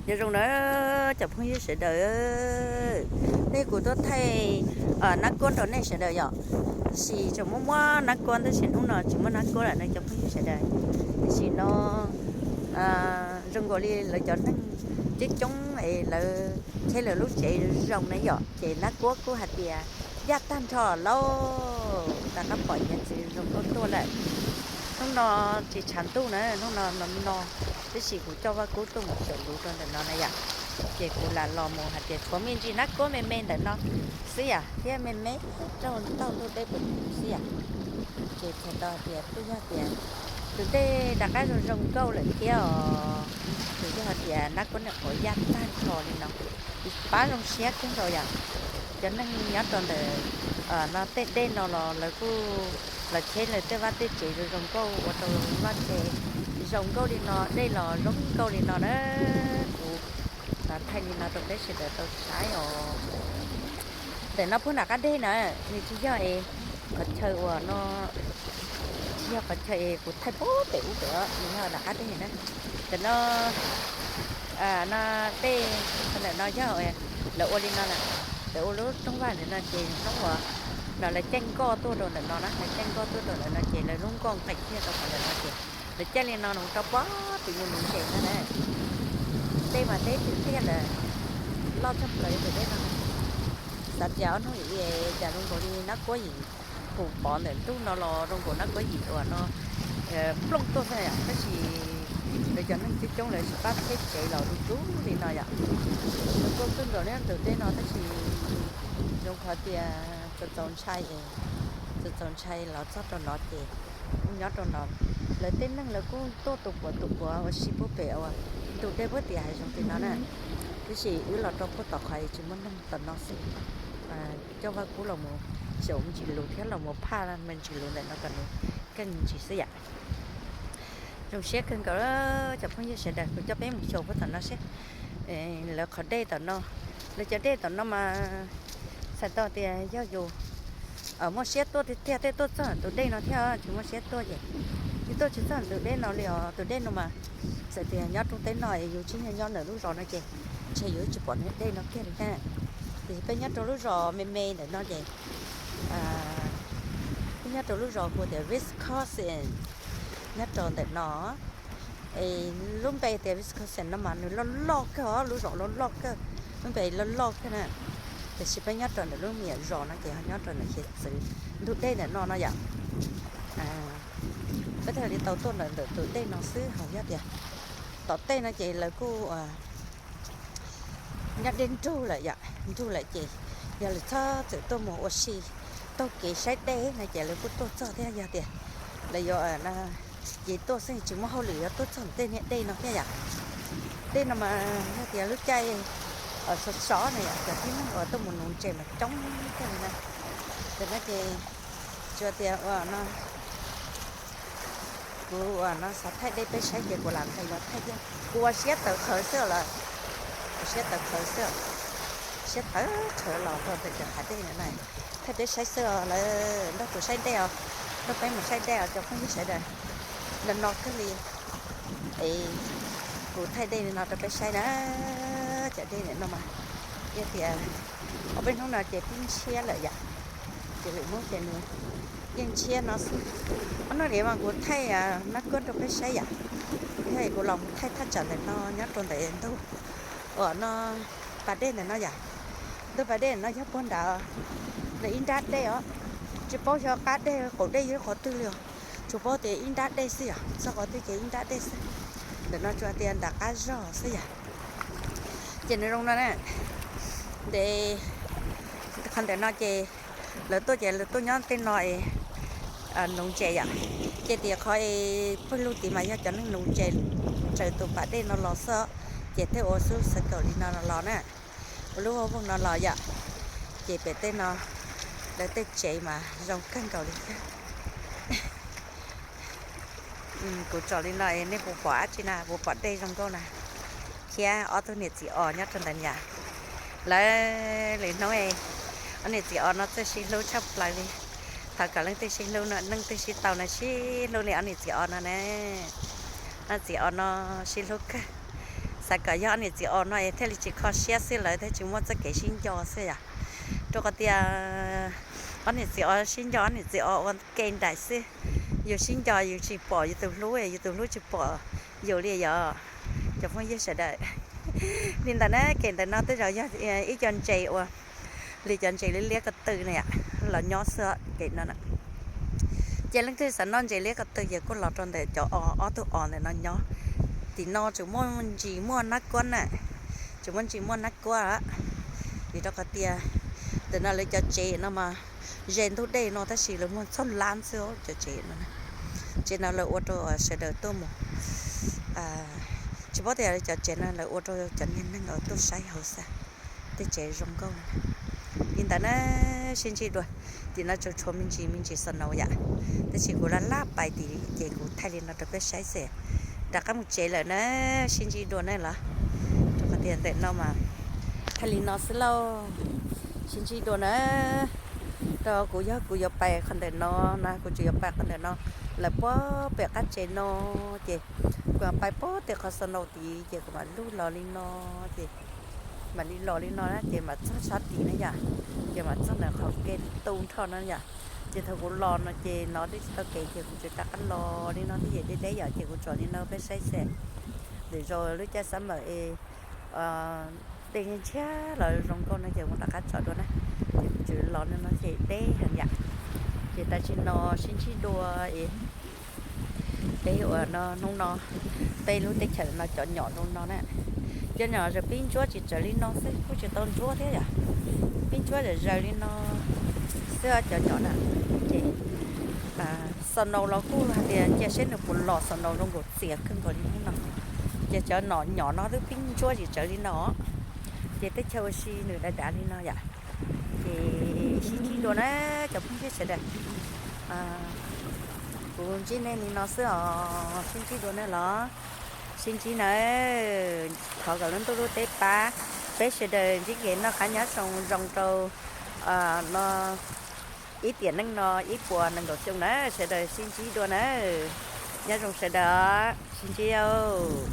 Nyob zoo na cov phooj ywg sawv daws, nej kuv tuaj thaij nab kuab rau nej sawv daws yom. Tab sis tseem muaj muab nab kuab tab sis hnub no tsis muaj nab kuab lawm na cov phooj ywg sawv daws. Tam sim no zoo nkaus li lawv cov neeg coob coob es lawv thiab lawv lub tsev zoo na yom, ces nab kuab kuj hais tias yaj tag nrho lauj, rov qab pom niam txiv zoo nkauj tuaj lawm. Hnub no tsis tshav ntuj na, hnub no no no, tab sis kuv coj Vaj Kub tuaj mus xyaum luv rau ntawm no na yom. Ces kuv lam los mus hais tias tshuav me ntsis nab kuab me me ntawm no xwb yom, thiab me me raug ntaug tuaj deb pem xwb yom. Ces txhais tau hais tias kuj yog tias tus dej rov qab zoo zoo nkauj lawm thiab os. Ces yog hais tias nab kuab niam qhuav yaj tag nrho li no, pab zoo siab kawg nkaus yom. Cov neeg nyob rau ntawm no tej dej no los lawv kuj los cheb lawv tej vaj tej tsev zoo zoo nkauj ua rau vaj tsev zoo nkauj li no, dej los zoo nkauj li no na. Kuv thaij li no rau peb sawv daws tau saib os. Ntawm no puag nram qab deg na, nws tsis yog es qhov chaw uas no, tsis yog qhov chaw es kuv thaij puag pem ub pem, nws yog nram qab deg na. Ntawm no, no dej, ntawm no yog lawv ua li no na, lawv ua lub rooj vag ntawm no ces hnub uas no lawv caij nkoj tuaj rau ntawm no na, lawv caij nkoj tuaj rau ntawm no ces lawv lub nkoj nqis kiag rau qhov ntawm no ces lawv caij li no mus rau puag tim mus nuv ntses no na. Dej mas deb tiag tiag lawm, loj tshaj plaws tus dej no. Xav tias ob hnub yim li cas zoo nkaus li nab kuab yim, kuv pom ntawm ntuj no los zoo nkaus nab kuab yim uas no plooj tuaj xwb yom, tab sis lawv cov neeg coob coob lawv tsis pab cheb tsev los du du li no yom. Zoo nkauj kawg nkaus li tus dej no tab sis zoo qhov tias txaus txaus ntshai, txaus txaus ntshai los txog rau no ces kuj nyob rau no, lawv tej neeg lawv kuj tuaj tus puav tus puav ua si puag pem uas ntug dej puag tim hav zoov tim no na. Tab sis wb los rau puag tom qhov tsis muaj neeg tom no xwb. Coj Vaj Kub los mus xyaum me ntsis luv thiab los mus phaj me ntsis luv ntawm no kom nws keej me ntsis xwb yom. Zoo siab kawg nkaus cov phooj ywg sawv daws, kuv coj peb mus xyaum puag tom no seb lawv qhov dej tom no, lawv cov dej tom no mas txhais tau tias yog yus muaj siab tuaj tiag tiag thiaj tuaj txog tus dej no thiab, tsis muaj siab tuaj ces yeej tuaj tsis txog tus dej no li os. Tus dej no mas txawm tias nyob rooj teb no es yus tsis nyob ntawm lub zos no ces ntshe yus tsis pom niag dej no kiag li thiab. Tiam sis peb nyob rau lub zos me me ntawm no ces, peb nyob rau lub zos hu tias Wisconsin, nyob rau ntawm no. Es lub npe tias Wisconsin no mas nws loj loj kawg os, lub zos loj loj kawg, lub npe loj loj kawg na. Tiam sis peb nyob rau ntawm lub me nyuam zos no ces ho nyob rau ntawm hiav txwv ntug dej ntawm no no yom. Peb thiaj li tau tuaj ntawm tus dej no xwb, ho yog tias tom tej no ces lawv kuj nyob deb nrug lawm yom, nrug lawm ces yog lawv txhob txwm tuaj mus ua si taug kev saib dej no ces lawv kuj tuaj txog thiab. Yog tias lawv yuav ces tuaj xwb tsis muaj hauj lwm yuav tuaj txog tej niag dej no thiab yom. Dej no mas yog tias lub caij sov sov na yom, cov tib neeg uas tuaj mus nuv ntses mas coob kawg li na. Tam no ces tsuas tias ua no, kuv ua no xav thaij dej peb saib ces kuv lam nqis los thaij thiab. Kuv ua siab tawv qhawv xwb lawm, ua siab tawv qhawv xwb, siab tawv qhawv los rau ntawm cov hav dej na. Thaij peb saib xwb os, lawv nrog kuv saib dej os, nrog peb mus saib dej os cov phooj ywg sawv daws. No no kawg li es kuv thaij dej no rau peb saib na. Cov dej ntawm no mas yog tias ob peb hnub no ces pib ntshiab lawm yom, ces lwm hnub ces nws yeej ntshiab no xwb. Ob hnub no mas kuv thaij nab kuab rau peb saib yom, yog kuv los mus thaij thaj tsam ntawm no nyob rau ntawm ntug uas no pas dej ntawm no yom. Ntug pas dej ntawm no yog puag nrad, nws ib nrab dej os, tsis paub xyov qab dej qaum dej yog qhov twg li os, tsuas paub tias ib nrab dej xwb yom, txog qhov twg ces ib nrab dej xwb. Ntawm no tsuas tias nram qab zog xwb yom. Ces nws zoo no na, ntev qhov ntawm no ces lawv tuaj ces lawv tuaj nyob tej no es nuv ntses yom. Ces tias qhov es pawg lug tid mas yog cov neeg nuv ntses raws tus pas dej no los xwb, ces thiaj ua xub xav kaum li no los na, ua lub voog no los yom. Ces pem tej no lawv tej tsev mas zoo kawg nkaus li thiab. Kuv tsom li no es nej puas pom dab tsi na, puas pom dej zoo nkauj na? Thiab ob tug niam txiv os nyob rau ntawd yom, lawv lwm hnub ob niam txiv os no txawj sib hlub tshaj plaws li. Thov kom leej twg sib hlub no, leej twg sib tau no sib hlub li ob niam txiv os no na. Ob txiv os no sib hlub kawg, Xav kom yog ob niam txiv os no es thiaj li tsis kho siab xwb, lawv thiaj tsis muaj txoj kev sib nco xwb yom. Rau qhov tias ob niam txiv os sib nco, ob niam txiv os ua ke nraim xwb. Yus sib nco yus tsis pom yus tus hlub, yus tus hlub tsis pom yus li yom. Cov phooj ywg sawv daws, li ntawd na, kev ntawm no tej zaum yog ib co ntses uas li cov ntses liab liab ko tw na yom, los nyob xwb kev no na. Ces leej twg xav noj ntses liab ko tw ces kuj los rau ntawm cov os, ob tug os ntawm no nyob. Tim no tsuas muaj ntsis muaj nab kuab na, tsuas muaj ntsis muaj nab kuab. Vim rau qhov tias ntawm no lawv cov tsev no mas ze ntug dej no tab sis lawv muag txog lab xwb cov tsev no. Tsev no lawv ua rau sawv daws tuaj mus, tsis paub tias cov tsev no lawv ua rau cov niag neeg tuaj saib hauv xwb. Tej tsev zoo nkauj. Li ntawd na, sib ntsib dua. Tim no tsuas tshuav me ntsis me ntsis snow yom, tab sis kuv laj laj pais tim ces kuv thaij li no rau peb saib xwb. Rov qab mus tsev lawm na, sib ntsib dua na los. Rau qhov tias ntawm no mas thaij li no xwb lauj. Sib ntsib dua na. Rau kuv yog kuv yuav pais qhov ntawm no na, kuv tsuas yuav pais qhov ntawm no, lawv puag pem qab tsev no, ces kuv mam pais puag tim qhov snow tid ces kuv mam lug los li no, ces mam li los li no na ces mam txog sab tid na yom, ces mam txog ntawm qhov kev tu nrho no yom. Ces thaum kuv los no ces no twb tsis tau kev ces kuv tsuas rov qab los li no thiab ces deb deb yom, ces kuv tsom li no peb saib xwb. Lwm zaus lub caij summer es dej ntshiab los zoo nkauj no ces kuv rov qab tsom dua na. Ces kuv tsuas los li no ces deb heev yom. Ces tam sim no sib ntsib dua es peb ua no hnub no, peb lub teb chaws no cov nyom zoo no na. Cov nyom zaws pib ntsuab tsis txawv li no xwb, kuj tsis tau ntsuab thiab yom. Pib ntsuab zaws zaws li no xwb cov nyom na. Ces snow los kuj hais tias cia seb nws puas los, snow zoo nkaus txias kawg nkaus li hnub no. Ces cov nyom nyom no twb pib ntsuab tsis txawv li no, ces teb chaws ua si nws dav dav li no yom. Ces sib ntsib dua na cov phooj ywg sawv daws. Kuv ntsib nej li no xwb os, sib ntsib dua na los. Sib ntsib nawb, thov kom lub ntuj lub teb pab peb sawv daws ntsib kev noj qab nyob zoo zoo rau no ib tiam neej no ib puas nees nkaum xyoo na, sawv daws sib ntsib dua na. Nyob zoo sawv daws, sib ntsib os.